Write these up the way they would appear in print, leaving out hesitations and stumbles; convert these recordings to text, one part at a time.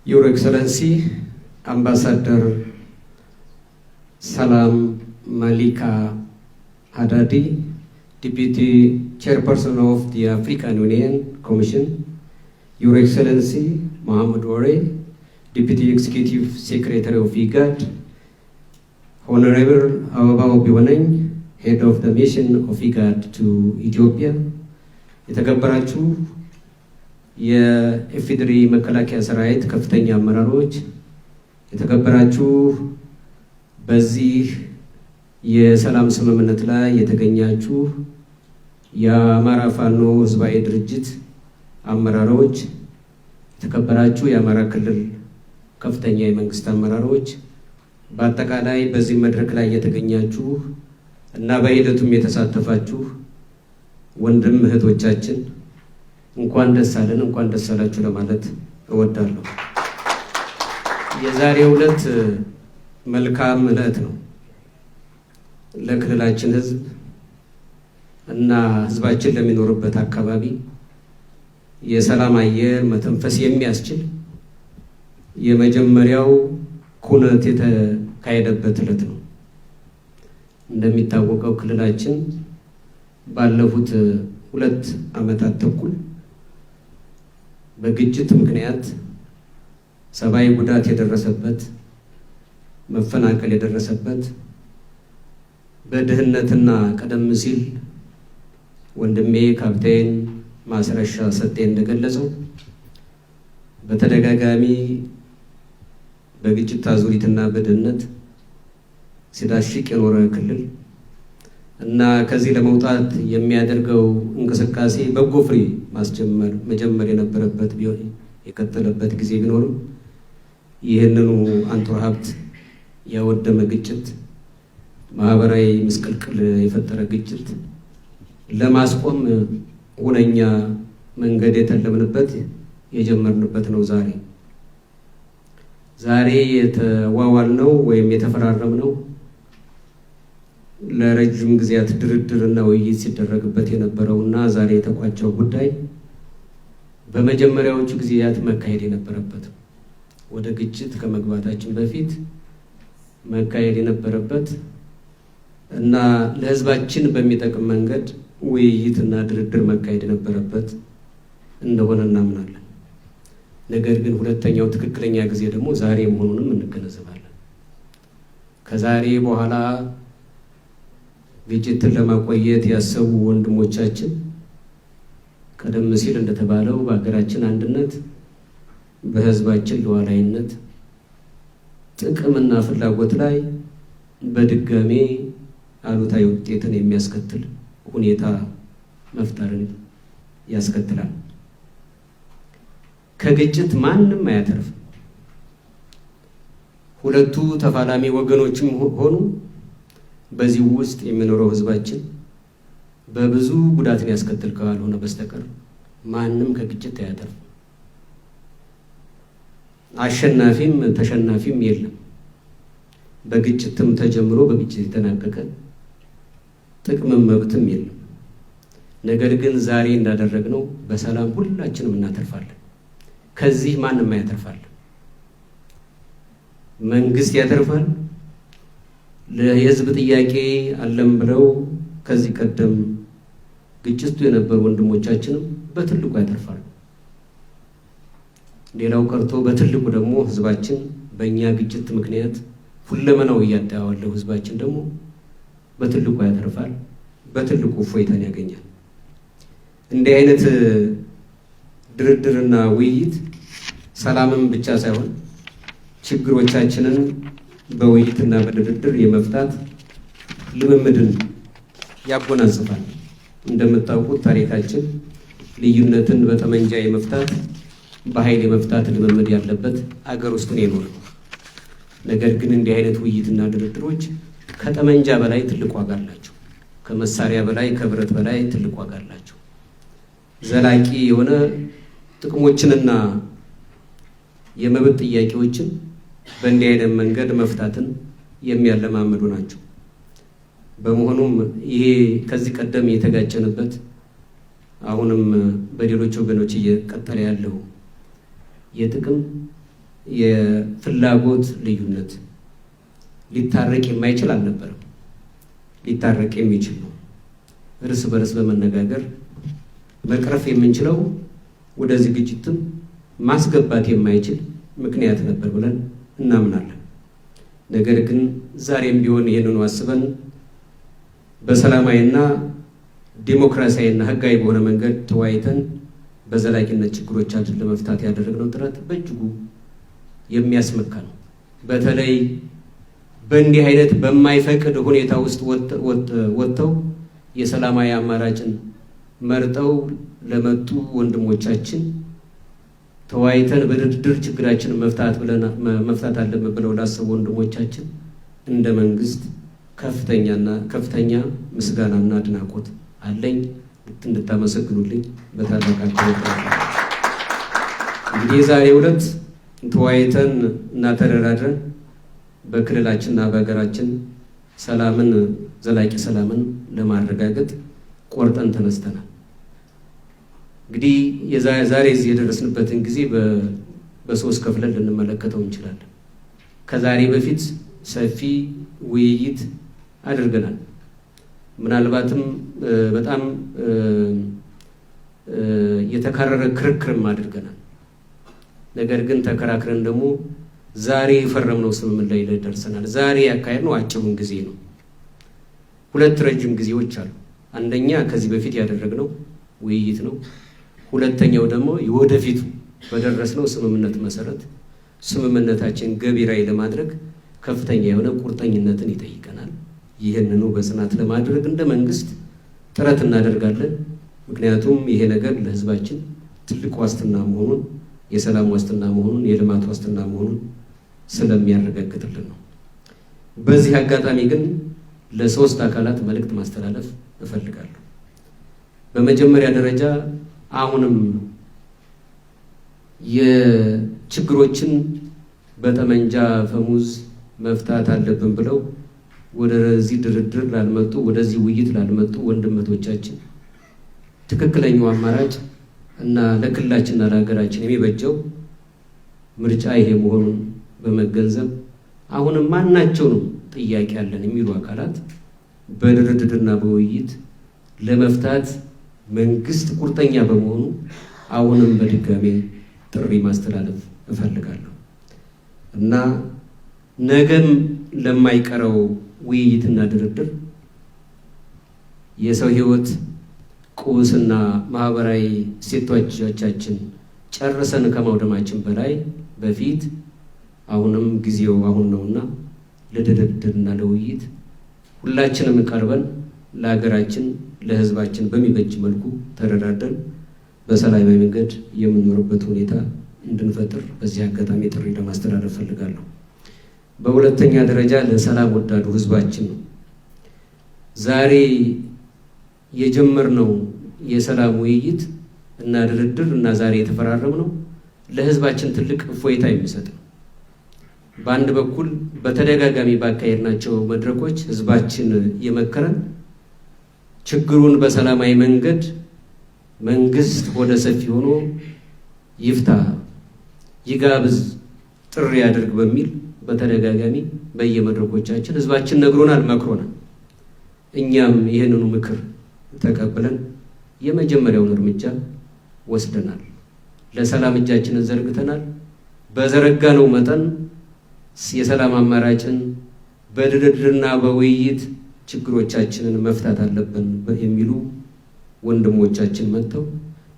Your Excellency Ambassador Salam Malika Haddadi, Deputy Chairperson of the African Union Commission, Your Excellency Mohamed Ware, Deputy Executive Secretary of IGAD, Honorable Abebaw Bihonegn, Head of the Mission of IGAD to Ethiopia, የተከበራችሁ የኢፌዴሪ መከላከያ ሰራዊት ከፍተኛ አመራሮች፣ የተከበራችሁ በዚህ የሰላም ስምምነት ላይ የተገኛችሁ የአማራ ፋኖ ህዝባዊ ድርጅት አመራሮች፣ የተከበራችሁ የአማራ ክልል ከፍተኛ የመንግስት አመራሮች፣ በአጠቃላይ በዚህ መድረክ ላይ የተገኛችሁ እና በሂደቱም የተሳተፋችሁ ወንድም እህቶቻችን፣ እንኳን ደስ አለን፣ እንኳን ደስ አላችሁ ለማለት እወዳለሁ። የዛሬው ዕለት መልካም ዕለት ነው ለክልላችን ህዝብ እና ህዝባችን ለሚኖርበት አካባቢ የሰላም አየር መተንፈስ የሚያስችል የመጀመሪያው ኩነት የተካሄደበት ዕለት ነው። እንደሚታወቀው ክልላችን ባለፉት 2 ዓመታት ተኩል በግጭት ምክንያት ሰብአዊ ጉዳት የደረሰበት፣ መፈናቀል የደረሰበት፣ በድህነትና ቀደም ሲል ወንድሜ ካፕቴን ማስረሻ ሰጤ እንደገለጸው በተደጋጋሚ በግጭት አዙሪትና በድህነት ሲዳሽቅ የኖረ ክልል እና ከዚህ ለመውጣት የሚያደርገው እንቅስቃሴ በጎ ፍሬ ማስጀመር መጀመር የነበረበት ቢሆን የቀጠለበት ጊዜ ቢኖርም፣ ይህንኑ አንጡራ ሀብት ያወደመ ግጭት፣ ማህበራዊ ምስቅልቅል የፈጠረ ግጭት ለማስቆም ሁነኛ መንገድ የተለምንበት የጀመርንበት ነው። ዛሬ የተዋዋልነው ወይም የተፈራረምነው ለረጅም ጊዜያት ድርድርና ውይይት ሲደረግበት የነበረውና ዛሬ የተቋጨው ጉዳይ በመጀመሪያዎቹ ጊዜያት መካሄድ የነበረበት፣ ወደ ግጭት ከመግባታችን በፊት መካሄድ የነበረበት እና ለሕዝባችን በሚጠቅም መንገድ ውይይትና ድርድር መካሄድ የነበረበት እንደሆነ እናምናለን። ነገር ግን ሁለተኛው ትክክለኛ ጊዜ ደግሞ ዛሬ መሆኑንም እንገነዘባለን። ከዛሬ በኋላ ግጭትን ለማቆየት ያሰቡ ወንድሞቻችን ቀደም ሲል እንደተባለው በሀገራችን አንድነት፣ በሕዝባችን ሉዓላዊነት፣ ጥቅምና ፍላጎት ላይ በድጋሜ አሉታዊ ውጤትን የሚያስከትል ሁኔታ መፍጠርን ያስከትላል። ከግጭት ማንም አያተርፍም። ሁለቱ ተፋላሚ ወገኖችም ሆኑ በዚህ ውስጥ የሚኖረው ህዝባችን በብዙ ጉዳትን ያስከትል ካልሆነ በስተቀር ማንም ከግጭት አያተርፍም። አሸናፊም ተሸናፊም የለም። በግጭትም ተጀምሮ በግጭት የተጠናቀቀ ጥቅምም መብትም የለም። ነገር ግን ዛሬ እንዳደረግነው በሰላም ሁላችንም እናተርፋለን። ከዚህ ማንም ያተርፋል። መንግስት ያተርፋል። ለህዝብ ጥያቄ አለም ብለው ከዚህ ቀደም ግጭቱ የነበሩ ወንድሞቻችንም በትልቁ ያተርፋሉ። ሌላው ቀርቶ በትልቁ ደግሞ ህዝባችን በእኛ ግጭት ምክንያት ሁለመናው እያጣ ያለው ህዝባችን ደግሞ በትልቁ ያተርፋል፣ በትልቁ እፎይታን ያገኛል። እንዲህ አይነት ድርድርና ውይይት ሰላምን ብቻ ሳይሆን ችግሮቻችንን በውይይትና በድርድር የመፍታት ልምምድን ያጎናጽፋል። እንደምታውቁት ታሪካችን ልዩነትን በጠመንጃ የመፍታት፣ በኃይል የመፍታት ልምምድ ያለበት አገር ውስጥ ነው የኖረው። ነገር ግን እንዲህ አይነት ውይይትና ድርድሮች ከጠመንጃ በላይ ትልቅ ዋጋ አላቸው። ከመሳሪያ በላይ፣ ከብረት በላይ ትልቅ ዋጋ አላቸው። ዘላቂ የሆነ ጥቅሞችንና የመብት ጥያቄዎችን በእንዲህ አይነት መንገድ መፍታትን የሚያለማምዱ ናቸው። በመሆኑም ይሄ ከዚህ ቀደም የተጋጨንበት፣ አሁንም በሌሎች ወገኖች እየቀጠለ ያለው የጥቅም የፍላጎት ልዩነት ሊታረቅ የማይችል አልነበረም። ሊታረቅ የሚችል ነው። እርስ በርስ በመነጋገር መቅረፍ የምንችለው ወደዚህ ግጭትም ማስገባት የማይችል ምክንያት ነበር ብለን እናምናለን። ነገር ግን ዛሬም ቢሆን ይህንኑ አስበን በሰላማዊና ዲሞክራሲያዊና ሕጋዊ በሆነ መንገድ ተወያይተን በዘላቂነት ችግሮቻችን ለመፍታት ያደረግነው ጥረት በእጅጉ የሚያስመካ ነው። በተለይ በእንዲህ አይነት በማይፈቅድ ሁኔታ ውስጥ ወጥተው የሰላማዊ አማራጭን መርጠው ለመጡ ወንድሞቻችን ተወያይተን በድርድር ችግራችንን መፍታት አለብን ብለው ላሰቡ ወንድሞቻችን እንደ መንግስት ከፍተኛ ምስጋናና አድናቆት አለኝ። እንድታመሰግኑልኝ በታላቅ አክብሮት እጠይቃለሁ። እንግዲህ የዛሬው ዕለት ተወያይተን እና ተደራድረን በክልላችንና በሀገራችን ሰላምን ዘላቂ ሰላምን ለማረጋገጥ ቆርጠን ተነስተናል። እንግዲህ ዛሬ እዚህ የደረስንበትን ጊዜ በሶስት ከፍለን ልንመለከተው እንችላለን። ከዛሬ በፊት ሰፊ ውይይት አድርገናል። ምናልባትም በጣም የተካረረ ክርክርም አድርገናል። ነገር ግን ተከራክረን ደግሞ ዛሬ የፈረምነው ስምምነት ላይ ደርሰናል። ዛሬ ያካሄድነው አጭሩን ጊዜ ነው። ሁለት ረጅም ጊዜዎች አሉ። አንደኛ ከዚህ በፊት ያደረግነው ውይይት ነው። ሁለተኛው ደግሞ የወደፊቱ በደረስነው ስምምነት መሰረት ስምምነታችን ገቢራዊ ለማድረግ ከፍተኛ የሆነ ቁርጠኝነትን ይጠይቀናል። ይህንኑ በጽናት ለማድረግ እንደ መንግስት ጥረት እናደርጋለን። ምክንያቱም ይሄ ነገር ለሕዝባችን ትልቅ ዋስትና መሆኑን፣ የሰላም ዋስትና መሆኑን፣ የልማት ዋስትና መሆኑን ስለሚያረጋግጥልን ነው። በዚህ አጋጣሚ ግን ለሶስት አካላት መልእክት ማስተላለፍ እፈልጋለሁ። በመጀመሪያ ደረጃ አሁንም የችግሮችን በጠመንጃ ፈሙዝ መፍታት አለብን ብለው ወደዚህ ድርድር ላልመጡ፣ ወደዚህ ውይይት ላልመጡ ወንድመቶቻችን ትክክለኛው አማራጭ እና ለክልላችንና ለሀገራችን የሚበጀው ምርጫ ይሄ መሆኑን በመገንዘብ አሁንም ማናቸውንም ጥያቄ አለን የሚሉ አካላት በድርድርና በውይይት ለመፍታት መንግስት ቁርጠኛ በመሆኑ አሁንም በድጋሜ ጥሪ ማስተላለፍ እፈልጋለሁ እና ነገም ለማይቀረው ውይይትና ድርድር የሰው ሕይወት ቁስና ማህበራዊ እሴቶቻችን ጨርሰን ከማውደማችን በላይ በፊት አሁንም ጊዜው አሁን ነውና ለድርድርና ለውይይት ሁላችንም ቀርበን ለሀገራችን ለሕዝባችን በሚበጅ መልኩ ተደራድረን በሰላማዊ መንገድ የምንኖርበት ሁኔታ እንድንፈጥር በዚህ አጋጣሚ ጥሪ ለማስተላለፍ እፈልጋለሁ። በሁለተኛ ደረጃ ለሰላም ወዳዱ ሕዝባችን ነው። ዛሬ የጀመርነው የሰላም ውይይት እና ድርድር እና ዛሬ የተፈራረምነው ለሕዝባችን ትልቅ እፎይታ የሚሰጥ ነው። በአንድ በኩል በተደጋጋሚ ባካሄድናቸው መድረኮች ሕዝባችን የመከረን ችግሩን በሰላማዊ መንገድ መንግስት ሆደ ሰፊ ሆኖ ይፍታ፣ ይጋብዝ፣ ጥሪ ያድርግ በሚል በተደጋጋሚ በየመድረኮቻችን ሕዝባችን ነግሮናል፣ መክሮናል። እኛም ይህንኑ ምክር ተቀብለን የመጀመሪያውን እርምጃ ወስደናል። ለሰላም እጃችንን ዘርግተናል። በዘረጋነው መጠን የሰላም አማራጭን በድርድርና በውይይት ችግሮቻችንን መፍታት አለብን የሚሉ ወንድሞቻችን መጥተው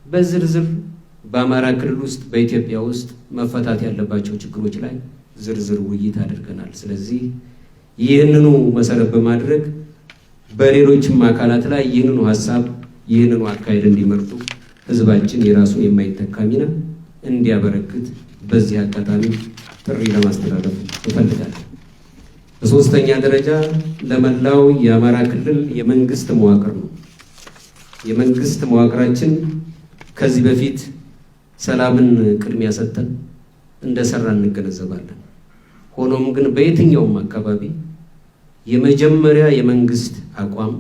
በዝርዝር በአማራ ክልል ውስጥ በኢትዮጵያ ውስጥ መፈታት ያለባቸው ችግሮች ላይ ዝርዝር ውይይት አድርገናል። ስለዚህ ይህንኑ መሰረት በማድረግ በሌሎችም አካላት ላይ ይህንኑ ሀሳብ ይህንኑ አካሄድ እንዲመርጡ ህዝባችን የራሱን የማይተካ ሚና እንዲያበረክት በዚህ አጋጣሚ ጥሪ ለማስተላለፍ እፈልጋለሁ። በሶስተኛ ደረጃ ለመላው የአማራ ክልል የመንግስት መዋቅር ነው። የመንግስት መዋቅራችን ከዚህ በፊት ሰላምን ቅድሚያ ሰጥተን እንደሰራ እንገነዘባለን። ሆኖም ግን በየትኛውም አካባቢ የመጀመሪያ የመንግስት አቋም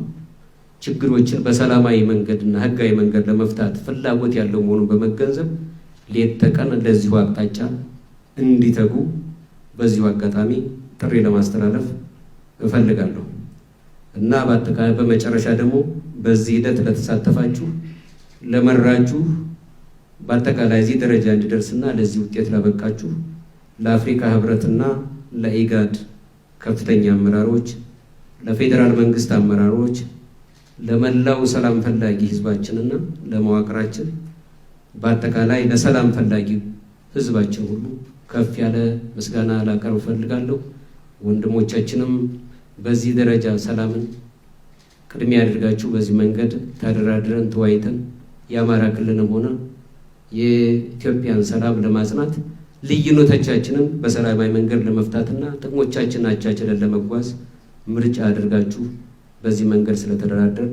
ችግሮችን በሰላማዊ መንገድና ህጋዊ መንገድ ለመፍታት ፍላጎት ያለው መሆኑን በመገንዘብ ሌት ተቀን ለዚሁ አቅጣጫ እንዲተጉ በዚሁ አጋጣሚ ጥሪ ለማስተላለፍ እፈልጋለሁ። እና በአጠቃላይ በመጨረሻ ደግሞ በዚህ ሂደት ለተሳተፋችሁ፣ ለመራችሁ፣ በአጠቃላይ እዚህ ደረጃ እንዲደርስና ለዚህ ውጤት ላበቃችሁ ለአፍሪካ ህብረትና ለኢጋድ ከፍተኛ አመራሮች፣ ለፌዴራል መንግስት አመራሮች፣ ለመላው ሰላም ፈላጊ ህዝባችንና ለመዋቅራችን፣ በአጠቃላይ ለሰላም ፈላጊ ህዝባችን ሁሉ ከፍ ያለ ምስጋና ላቀርብ እፈልጋለሁ። ወንድሞቻችንም በዚህ ደረጃ ሰላምን ቅድሚያ አድርጋችሁ በዚህ መንገድ ተደራድረን ተወያይተን የአማራ ክልልንም ሆነ የኢትዮጵያን ሰላም ለማጽናት፣ ልዩነቶቻችንን በሰላማዊ መንገድ ለመፍታትና ጥቅሞቻችንን አቻችለን ለመጓዝ ምርጫ አድርጋችሁ በዚህ መንገድ ስለተደራደር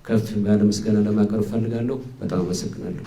ከፍ ያለ ምስጋና ለማቅረብ እፈልጋለሁ። በጣም አመሰግናለሁ።